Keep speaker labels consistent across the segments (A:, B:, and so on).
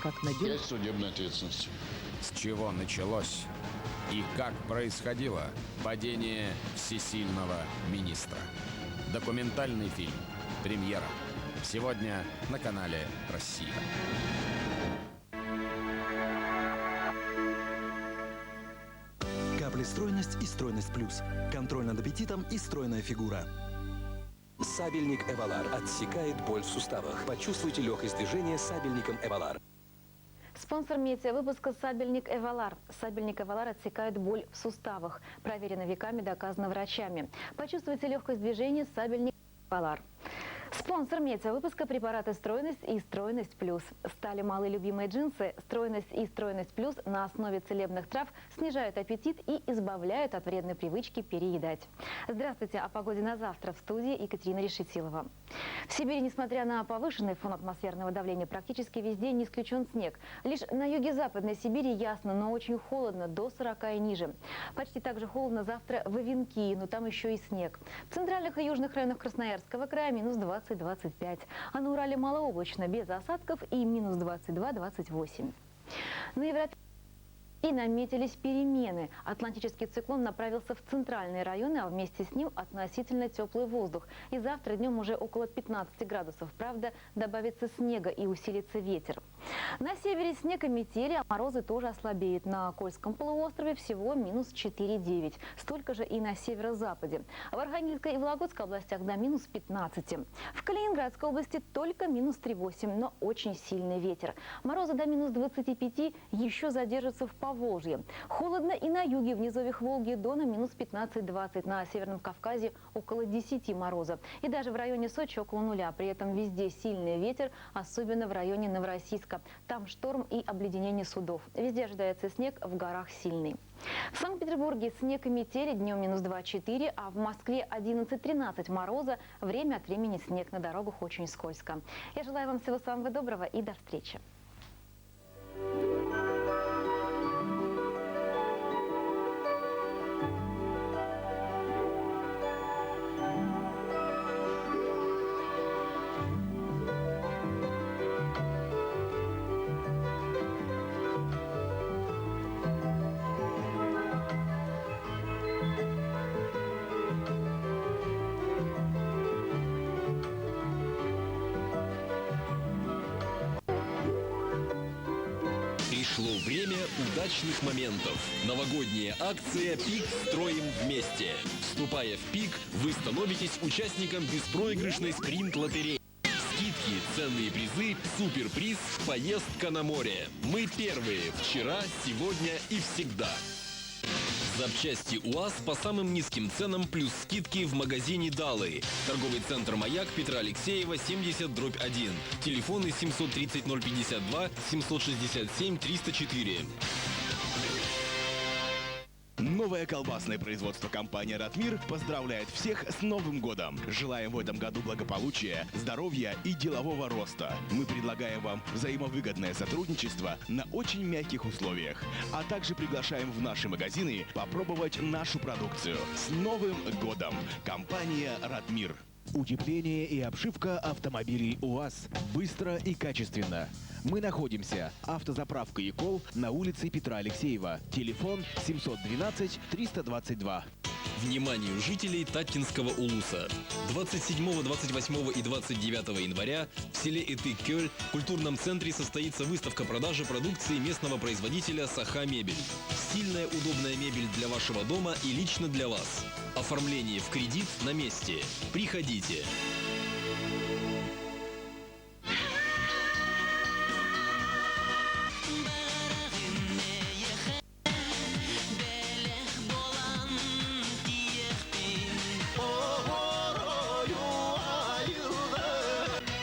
A: как надежно...
B: Часть судебной ответственности.
C: С чего началось и как происходило падение всесильного министра. Документальный фильм «Премьера». Сегодня на канале «Россия».
D: Капли «Стройность» и «Стройность плюс». Контроль над аппетитом и стройная фигура.
E: Сабельник Эвалар отсекает боль в суставах. Почувствуйте легкость движения сабельником Эвалар.
F: Спонсор медиа-выпуска «Сабельник Эвалар». Сабельник Эвалар отсекает боль в суставах. Проверено веками, доказано врачами. Почувствуйте легкость движения «Сабельник Эвалар». Спонсор медиа-выпуска препараты «Стройность» и «Стройность плюс». Стали малы любимые джинсы. «Стройность» и «Стройность плюс» на основе целебных трав снижают аппетит и избавляют от вредной привычки переедать. Здравствуйте. О погоде на завтра в студии Екатерина Решетилова. В Сибири, несмотря на повышенный фон атмосферного давления, практически везде не исключен снег. Лишь на юге Западной Сибири ясно, но очень холодно, до 40 и ниже. Почти так же холодно завтра в Эвенкии, но там еще и снег. В центральных и южных районах Красноярского края минус 20-25. А на Урале малооблачно, без осадков и минус 22-28. На Европе и наметились перемены. Атлантический циклон направился в центральные районы, а вместе с ним относительно теплый воздух. И завтра днем уже около 15 градусов. Правда, добавится снега и усилится ветер. На севере снег и метели, а морозы тоже ослабеют. На Кольском полуострове всего минус 4,9. Столько же и на северо-западе. В Архангельской и Вологодской областях до минус 15. В Калининградской области только минус 3,8, но очень сильный ветер. Морозы до минус 25 еще задержатся в Поволжье. Холодно и на юге, в низовьях Волги и Дона минус 15-20. На Северном Кавказе около 10 мороза. И даже в районе Сочи около нуля. При этом везде сильный ветер, особенно в районе Новороссийска. Там шторм и обледенение судов. Везде ожидается снег, в горах сильный. В Санкт-Петербурге снег и метели, днем минус 2,4, а в Москве 11-13 мороза. Время от времени снег на дорогах очень скользко. Я желаю вам всего самого доброго и до встречи.
E: Пришло время удачных моментов. Новогодняя акция «Пик строим вместе». Вступая в «Пик», вы становитесь участником беспроигрышной спринт-лотереи. Скидки, ценные призы, суперприз, поездка на море. Мы первые. Вчера, сегодня и всегда. Запчасти УАЗ по самым низким ценам плюс скидки в магазине «Далы». Торговый центр «Маяк» Петра Алексеева, 70 дробь 1. Телефоны 730 052 767 304.
G: Новое колбасное производство компании «Ратмир» поздравляет всех с Новым годом! Желаем в этом году благополучия, здоровья и делового роста. Мы предлагаем вам взаимовыгодное сотрудничество на очень мягких условиях, а также приглашаем в наши магазины попробовать нашу продукцию. С Новым годом! Компания «Ратмир».
H: Утепление и обшивка автомобилей УАЗ. Быстро и качественно. Мы находимся. Автозаправка «Екол» на улице Петра Алексеева. Телефон 712 322.
E: Вниманию жителей Таттинского улуса. 27, 28 и 29 января в селе Итык-Кёль в культурном центре состоится выставка продажи продукции местного производителя «Саха Мебель». Стильная, удобная мебель для вашего дома и лично для вас. Оформление в кредит на месте. Приходите.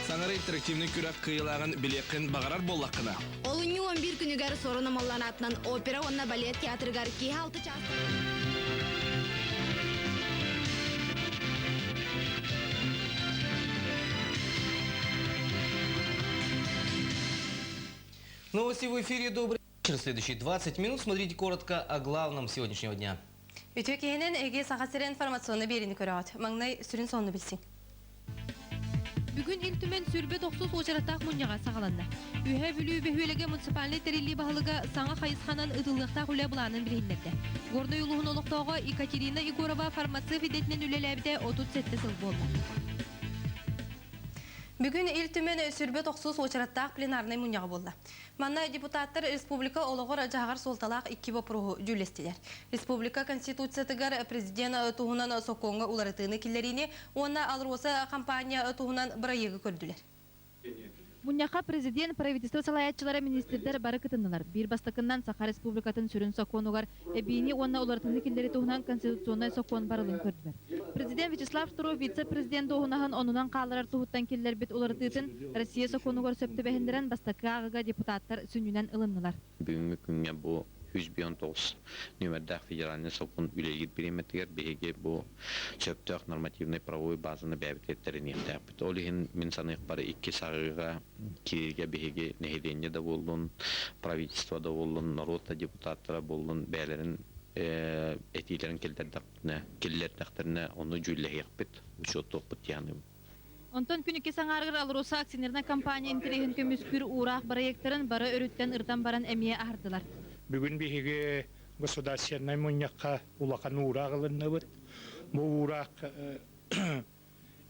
I: Саҥа интерактивнай күрэх кыайыылааҕын билиэххин баҕарар буоллаххына.
J: Олунньу 11 күнүгэр Суорун Омоллоон аатынан опера уонна балет театрыгар киэһэ 6 чаас
K: Новости в эфире. Добрый вечер. Следующие 20 минут смотрите коротко о главном сегодняшнего дня.
L: Үтүө киэһэнэн эһиги Саха сирэ информационнай биэриини көрөҕүт. Маҥнай сүрүн сонуну билсиҥ.
A: Бүгүн Ил Түмэн 29 уочараттаах мунньаҕа саҕаланна. Үөһээ Бүлүү бөһүөлэгэ муниципальнай тэриллии баһылыга саҥа хайысханан ыытыллыахтаах үлэ былаанын билиһиннэрдэ. Горнай улууһун олохтооҕо Екатерина Егорова фармацевт идэтинэн үлэлээбитэ 37 сыл буолла.
B: Бүгүн Ил Түмэн 29 уочараттаах пленарнай мунньаҕа буолла. Манна депутаттар республика олоҕор-дьаһаҕар суолталаах икки боппуруоһу дьүүллэстилэр. Республика Конституциятыгар президент туһунан сокуоҥҥа уларытыыны киллэриини уонна АЛРОСА компания туһунан бырайыагы көрдүлэр.
A: Мунньахха президент, правительство салайааччылара, министрдэр бары кытыннылар. Биир бастакыннан Саха Республикатын сүрүн сокуонугар эбиини уонна уларытыыны киллэрии туһунан конституционнай сокуон барылын көрдүлэр. Президент Вячеслав Штыров вице-президент дуоһунаһын оннунан хаалларар туһуттан киллэрбит уларытыытын Россия сокуонугар сөп түбэһиннэрэн бастакы ааҕыыга депутаттар сүнньүнэн ылыннылар.
L: Бүгүҥҥү күҥҥэ бу 109 нүөмэрдээх федеральнай сокуон үлэлиир бириэмэтигэр биһиги бу сөптөөх нормативнай правовой базаны бэйэбитигэр тэриниэхтээхпит. Ол иһин мин саныахпар икки саҕыыга киириигэ биһиги нэһилиэнньэ да буоллун, правительство да буоллун, норуот да депутаттара буоллун бэйэлэрин этиилэрин киллэрдэхтэринэ ону дьүүллэһиэхпит, учуоттуохпут дии саныыбын.
A: Онтон күн иккис аҥаарыгар АЛРОСА акционернай компания интэриэһин көмүскүүр уураах бырайыактарын бары өрүттэн ырытан баран эмиэ аһардылар.
M: Бүгүн биһиги государственнай мунньахха улахан уураах ылынныбыт. Бу уураах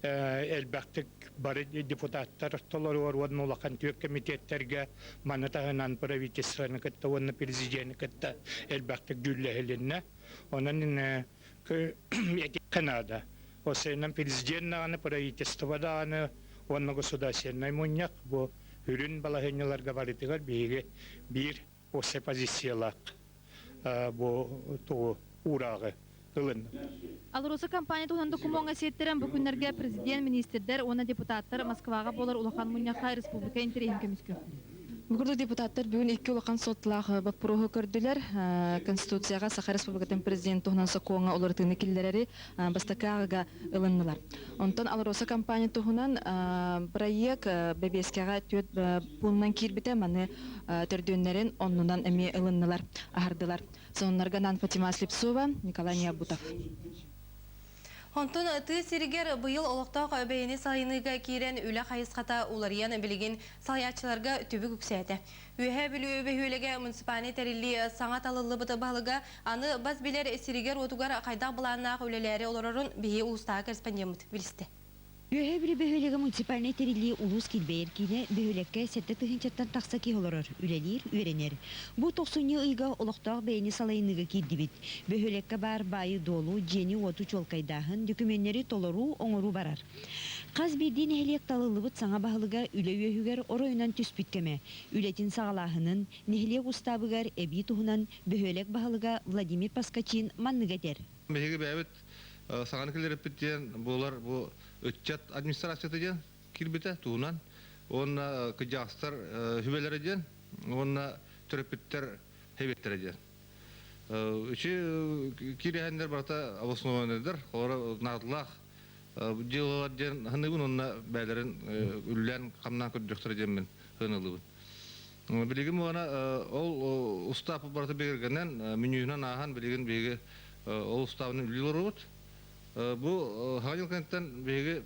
M: элбэхтик бары депутаттар толоруор уонна улахан түөрт комитеттэргэ маны таһынан правительствоны кытта уонна президени кытта элбэхтик дьүүллэһилиннэ. Онон этиэххэ наада. Осеннан президент даҕаны, правительство даҕаны уонна государственнай мунньах бу үрүн балаһыанньаларга барытыгар биһиги биир осы позициялаах бу тугу уурааҕы ылынным.
A: АЛРОСА компания туһунан докумуоҥҥа сиэттэрэн бу күннэргэ президент, министрдэр уонна депутаттар Москваҕа буолар улахан мунньахха республика интэриэһин көмүскүөхтэрэ.
N: Бу курдук депутаттар бүгүн икки улахан суотталаах боппуруоһу көрдүлэр. Конституцияҕа Саха Республикатын президент туһунан сокуоҥҥа уларытыыны киллэрэри бастакы ааҕыга ылыннылар. Онтон АЛРОСА компания туһунан бырайыак бэбиэскэҕэ түөрт пуунунан киирбитэ, маны төрдүөннэрин оннунан эмиэ ылыннылар, аһардылар. Сонуннарга Нан Фатима Слепцова, Николай Необутов.
B: Онтон тыа сиригэр быйыл олохтоох бэйэни салайыныыга киирэн үлэ хайысхата уларыйан билигин салайааччыларга түбүк үксээтэ. Үөһээ Бүлүү бөһүөлэгэ муниципальнай тэриллии саҥа талыллыбыт баһылыга аны бас билэр сиригэр-уотугар хайдах былааннаах үлэлээри олорорун биһи улуустааҕы корреспондеммыт билистэ.
O: Үөһээ Бүлүү бөһүөлэгэ муниципальнай тэриллии улуус килбэйэр киинэ бөһүөлэккэ сэттэ тыһыынчаттан тахса киһи олорор, үлэлиир, үөрэнэр. Бу тохсунньу ыйга олохтоох бэйэни салайыныыга киирдибит. Бөһүөлэккэ баар баайы-дуолу, дьиэни-уоту чуолкайдааһын, дөкүмүөннэри толоруу, оҥоруу барар. Хас биирдии нэһилиэк талыллыбыт саҥа баһылыга үлэ үөһүгэр оройунан түспүт кэмэ. Үлэтин саҕалааһынын, нэһилиэк устаабыгар эбии туһунан бөһүөлэк баһылыга Владимир Поскачин маннык этэр.
P: Биһиги бэйэбит саҥаны киллэриппит диэн буолар бу ыччат администрацията диэн киирбитэ туһунан уонна кыдьаастар сүбэлэрэ диэн уонна төрөппүттэр хэбиэттэрэ диэн. Үчү киирэһэннэр барыта обоснованныйдар, олоро наадалаах дьыалалар диэн ханыбын уонна бээлэрин үллээн хамнаан көрдөхтөрө диэммин ханылыбын. Билигин уона ол устаап барыта бигэргэнэн, менюнан ааһан билигин биһиги ол устаабын үллүү олоробут. Бу хаҥа дьыл кэнниттэн биһиги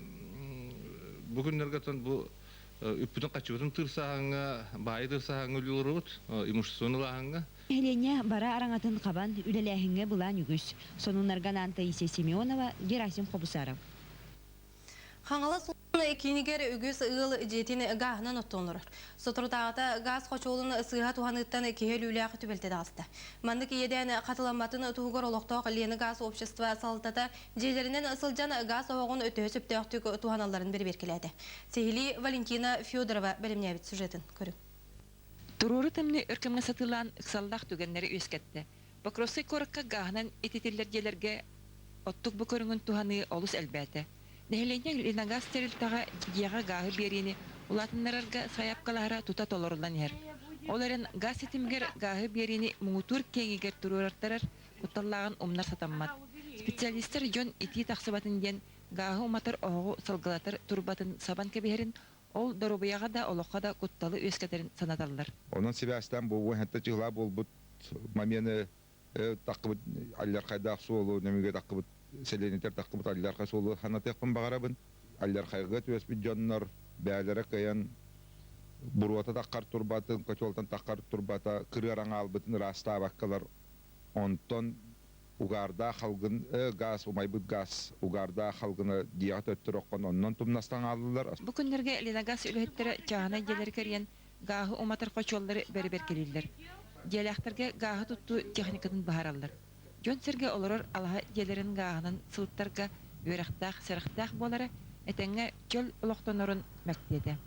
P: бу күннэргэ бу үппүтүн хаччыбытын тыырсааһыҥҥа, баайы тыырсааһыҥҥа үллүү олоробут, имуществоны ылааһыҥҥа.
O: Нэһилиэнньэ бара араҥатын хабан үлэлээһиҥҥэ былаан үгүс. Сонуннарга анаан Таисия Семенова, Герасим Хобусаров.
B: Хаҥалас улууһун киинигэр үгүс ыал дьиэтин гааһынан оттон олорор. Соторутааҕыта гаас хочуолун сыыһа туһаныыттан киһи өлүүлээх түбэлтэ таҕыста. Маннык иэдээн хатыламматын туһугар олохтоох Лена гаас общество салалтата дьиэлэринэн сылдьан гаас оһоҕун төһө сөптөөхтүк туһаналларын бэрэбиэркэлээтэ. Сиһилии Валентина Федорова бэлэмнээбит сюжетын көрүҥ.
Q: Туруору тымныы өр кэмҥэ сатыылаан ыксаллаах түгэннэри үөскэттэ. Покровскай куоракка гааһынан ититиллэр дьиэлэргэ оттук бу көрүҥүн туһаныы олус элбээтэ. Нэһилиэнньэ Ленагаз тэрилтэҕэ дьиэҕэ гааһы биэриини улаатыннарарга сайаапкалаһара тута толоруллан иһэр. Ол эрэн гаас ситимигэр гааһы биэриини муҥутуур киэҥигэр туруорартарар кутталлааҕын умнар сатаммат. Специалистар дьон итии тахсыбатын диэн гааһы уматар оһоҕу салгылатар турбатын сабан кэбиһэрин ол доруобуйаҕа да, олоххо да кутталы үөскэтэрин санаталлар.
R: Онон сибээстээн бу уон чыһылаа буолбут момены таххыбыт аллархайдаах суолу нөмүгэ таххыбыт сэлиэнитэр таххыбыт аллархай суолу ханатыахпын баҕарабын. Алдьархайга түбэспит дьоннор бэйэлэрэ кыайан буруота таххар турбатын, котелтан таххар турбата кырыаран хаалбытын ыраастаабаккалар онтон угаардаах халгын газ умайбыт газ угаардаах халгына дьиэҕэ төттөрү оххон оннон тумнастан хааллылар.
Q: Бу күннэргэ Ленагаз үлэһиттэрэ чааһынай дьиэлэри кэрийэн гааһы уматар хочуоллары бэрэбиэркэлииллэр. Дьиэлээхтэргэ гааһы туттуу техникатын быһаараллар. Дьон-сэргэ олорор алаһа дьиэлэрин гааһынан сылыттарга үөрэхтээх, сэрэхтээх буолара этэҥҥэ чөл олохтонорун мэктиэтэ.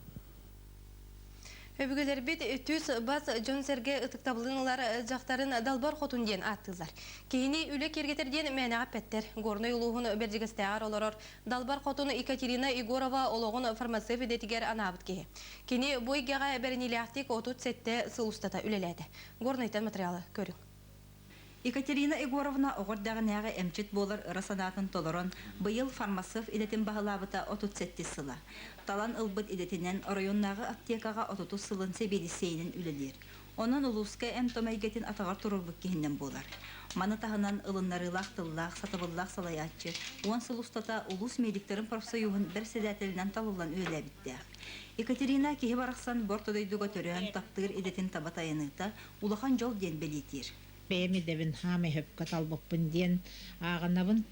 B: Өбүгэлэрбит түс бас дьон-сэргэ ытыктабылын ылар дьахтарын Далбар Хотун диэн ааттыыллар. Киһини үлэ киэргэтэр диэн мээнэҕэ эппэттэр. Горнай улууһун Бэрдьигэстээҕэр олорор Далбар Хотун Екатерина Егорова олоҕун фармацевт идэтигэр анаабыт киһи. Кини бу эйгэҕэ бэриниилээхтик 37 сыл устата үлэлээтэ. Горнайтан материалы көрүҥ.
S: Екатерина Егоровна оҕо эрдэҕинээҕи эмчит буолар ыра санаатын толорон, быйыл фармацевт идэтин баһылаабыта 37 сыла. Талан ылбыт идэтинэн оройуоннааҕы аптекаҕа отутус сылын сэбиэдиссэйинэн үлэлиир. Онон улууска эмп-том эйгэтин атаҕар туруорбут киһинэн буолар. Маны таһынан ылыннарыылаах тыллаах, сатабыллаах салайааччы уон сыл устата улуус медиктэрин профсоюһун бэрэссэдээтэлинэн талыллан үлэлээбиттээх. Екатерина киһи барахсан бу орто дойдуга төрөөн таптыыр идэтин таба тайаныыта улахан дьол диэн бэлиэтиир.
T: Бэйэм идэбин хаамай сөпкө талбыппын диэн ааҕынабын.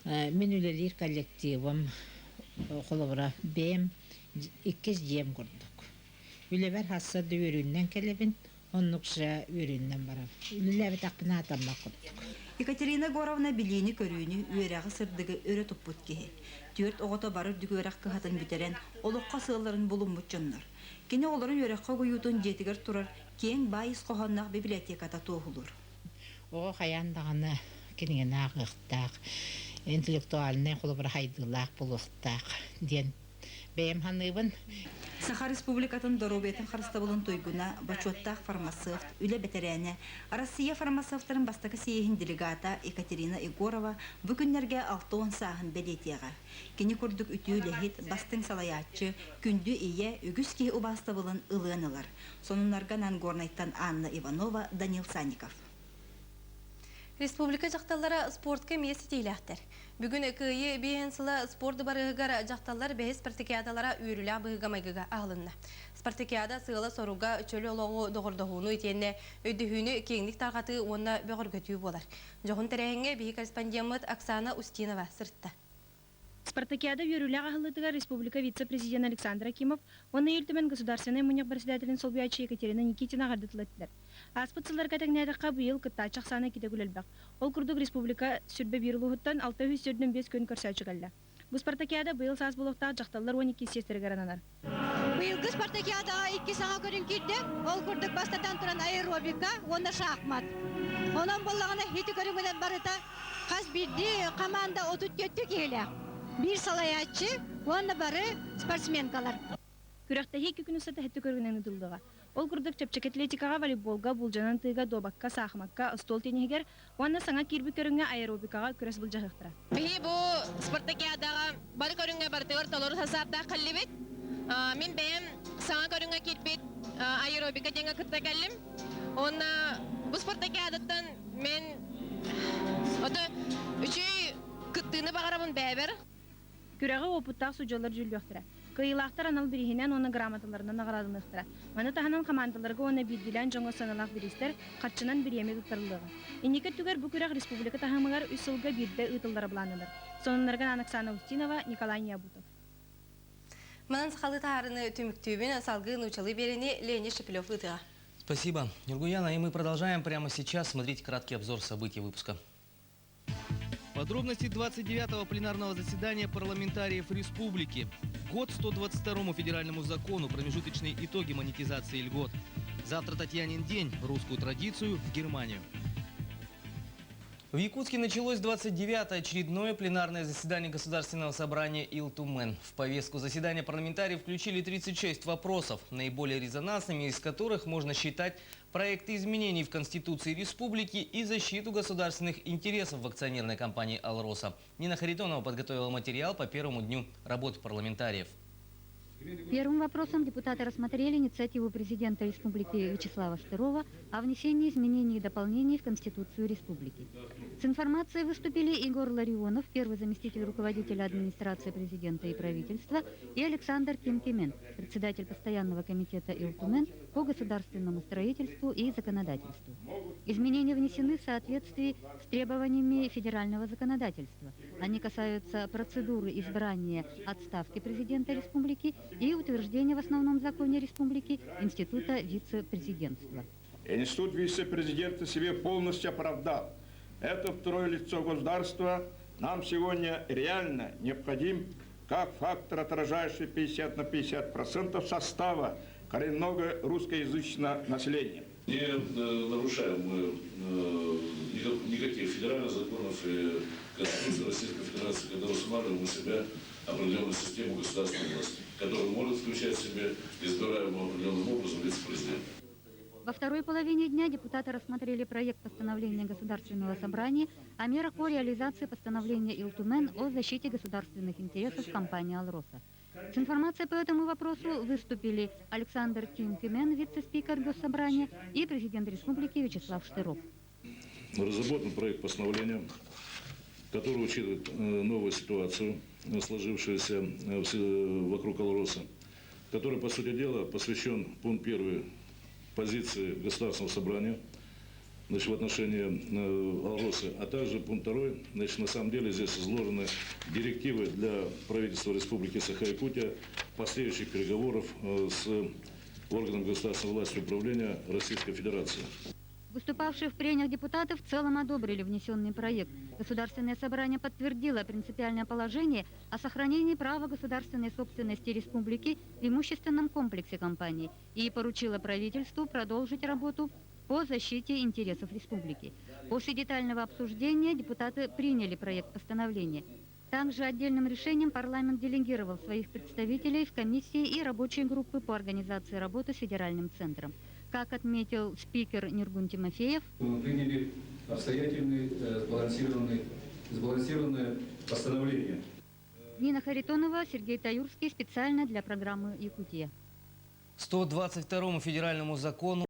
T: Мин үлэлиир коллективым, холобура, бэйэм иккис дьиэм курдук. Үлэбэр хасса да үөрүүннэн кэлэбин, оннук же үөрүүннэн барабын. Үлэлээбэтэхпинэ сатаммат курдук.
S: Екатерина Егоровна билиини-көрүүнү, үөрэҕи-сырдыгы өрө туппут киһи. Түөрт оҕото бары үрдүк үөрэх кыһатын бүтэрэн, олоххо сыалларын булуммут дьоннор. Кини оҕолорун үөрэххэ угуйуутун дьиэтигэр турар киэҥ баай ис хоһоонноох библиотеката туоһулуур.
T: Оҕо хайаан даҕаны кинигэни ааҕыахтаах, интеллектуальнай холобура хайдыылаах буолуохтаах диэн бэйэм саныыбын.
S: Саха Республикатын доруобуйатын харыстабылын туйгуна, бочуоттаах фармацевт, үлэ бэтэрээнэ, Россия фармацевтарын бастакы съеһин делегата Екатерина Егорова бу күннэргэ 60 сааһын бэлиэтиэҕэ. Кини курдук үтүө үлэһит, бастыҥ салайааччы, күндү ийэ, үгүс киһи убаастабылын ылыан ылар. Сонуннарга Нангорнайтан Анна Иванова, Данил Санников.
B: Республика дьахталлара спортка эмиэ ситиилээхтэр. Бүгүн Кыайыы биэһин сыла спорт барыһыгар дьахталлар бэһис спартакиадалара үөрүүлээх быһыыга-майгыга аһылынна. Спартакиада сыала-соруга чөл олоҕу доҕордоһууну итиэннэ өйдөһүүнү киэҥник тарҕатыы уонна бөҕөргөтүү буолар. Дьоһун тэрээһиҥҥэ биһи корреспондеммыт Оксана Устинова сырытта.
U: Спартакиада үөрүүлээх аһыллыытыгар республика вице-президент Александр Акимов уонна Ил Түмэн Государственнай Мунньах председателин солбуйааччы Екатерина Никитина эҕэрдэ тыл эттилэр. Ааспыт сылларга тэҥнээтэххэ, быйыл кыттааччы ахсаана иккитэ күл элбэх. Ол курдук республика 101 улууһуттан 645 күн көрсөөччү кэллэ. Бу спартакиада быйыл саас буолуохтаах дьахталлар 12 сиэстэригэр ананар.
V: Быйылгы спартакиадаҕа икки саҥа көрүҥ киирдэ. Ол курдук бастатан туран аэробика уонна шахмат. Онон буоллаҕына ити көрүҥүнэн барыта хас биирдии команда 34 киһилээх. Биир салайааччы уонна бары спортсменкалар.
U: Күрэхтэһии икки күн устата сэттэ көрүҥүнэн ыытыллыаҕа. Ол курдук чэпчэки атлетикаҕа, волейболга, булдьанан тыыга, дуобакка, саахымакка, остуол тенниһигэр уонна саҥа киирбит көрүҥҥэ аэробикаҕа күрэс былдьаһыахтара.
W: Биһи бу спартакиадаҕа бары көрүҥҥэ барытыгар толору састааптаах кэллибит. Мин бэйэм саҥа көрүҥҥэ киирбит аэробика диэҥҥэ кытта кэллим. Уонна бу спартакиадаттан мин ото үчүгэй кыттыыны баҕарабын бэйэбэр.
U: Күрэҕи уопуттаах судьуйалар дьүүллүөхтэрэ. Кыайыылаахтар анал бирииһинэн уонна грамоталарынан наҕараадаланыахтара. Маны таһынан хамаандаларга уонна биирдиилээн дьоҥҥо сыаналаах бириистэр, харчынан бириэмийэ туттарыллыаҕа. Инники өттүгэр бу күрэх республика таһымыгар үс сылга биирдэ ыытыллара былааннанар. Сонуннарга Оксана Устинова, Николай Необутов.
B: Манан сахалыы таһаарыны түмүктүүбүн, салгыы нуучалыы биэриини Леонид Шепелев ыытыаҕа.
K: Спасибо. Нюргуяна, и мы продолжаем прямо сейчас смотреть краткий обзор событий выпуска. Подробности 29-го пленарного заседания парламентариев республики. Год 122-му федеральному закону, промежуточные итоги монетизации льгот. Завтра Татьянин день, русскую традицию в Германию. В Якутске началось 29-е очередное пленарное заседание Государственного собрания Ил Тумэн. В повестку заседания парламентариев включили 36 вопросов, наиболее резонансными из которых можно считать проекты изменений в Конституции Республики и защиту государственных интересов в акционерной компании «Алроса». Нина Харитонова подготовила материал по первому дню работы парламентариев.
C: Первым вопросом депутаты рассмотрели инициативу президента Республики Вячеслава Штырова о внесении изменений и дополнений в Конституцию Республики. С информацией выступили Егор Ларионов, первый заместитель руководителя администрации президента и правительства, и Александр Ким-Кимен, председатель постоянного комитета Ил Тумэн по государственному строительству и законодательству. Изменения внесены в соответствии с требованиями федерального законодательства. Они касаются процедуры избрания отставки президента республики и утверждения в основном законе республики института вице-президентства.
D: Институт вице-президента себе полностью оправдал. Это второе лицо государства нам сегодня реально необходим как фактор, отражающий 50 на 50% состава коренного русскоязычного населения.
F: Не нарушаем мы никаких федеральных законов и Конституции Российской Федерации, когда устанавливаем у себя определенную систему государственной власти, которая может включать в себе избираемого определенным образом вице-президента.
C: Во второй половине дня депутаты рассмотрели проект постановления Государственного собрания о мерах по реализации постановления Ил Тумэн о защите государственных интересов компании «Алроса». С информацией по этому вопросу выступили Александр Ким-Кимен, вице-спикер Госсобрания, и президент республики Вячеслав Штыров.
F: Разработан проект постановления, который учитывает новую ситуацию, сложившуюся вокруг «Алроса», который, по сути дела, посвящен пункт 1 позиции Государственного собрания, значит, в отношении «Алросы», а также пункт 2, значит, на самом деле здесь изложены директивы для правительства Республики Саха-Якутия последующих переговоров с органом государственной власти и управления Российской Федерации.
C: Выступавшие в прениях депутаты в целом одобрили внесенный проект. Государственное собрание подтвердило принципиальное положение о сохранении права государственной собственности республики в имущественном комплексе компании и поручило правительству продолжить работу по защите интересов республики. После детального обсуждения депутаты приняли проект постановления. Также отдельным решением парламент делегировал своих представителей в комиссии и рабочие группы по организации работы с федеральным центром. Как отметил спикер Нюргун Тимофеев,
X: мы приняли обстоятельное, сбалансированное постановление.
C: Нина Харитонова, Сергей Таюрский. Специально для программы «Якутия».
K: 122 федеральному закону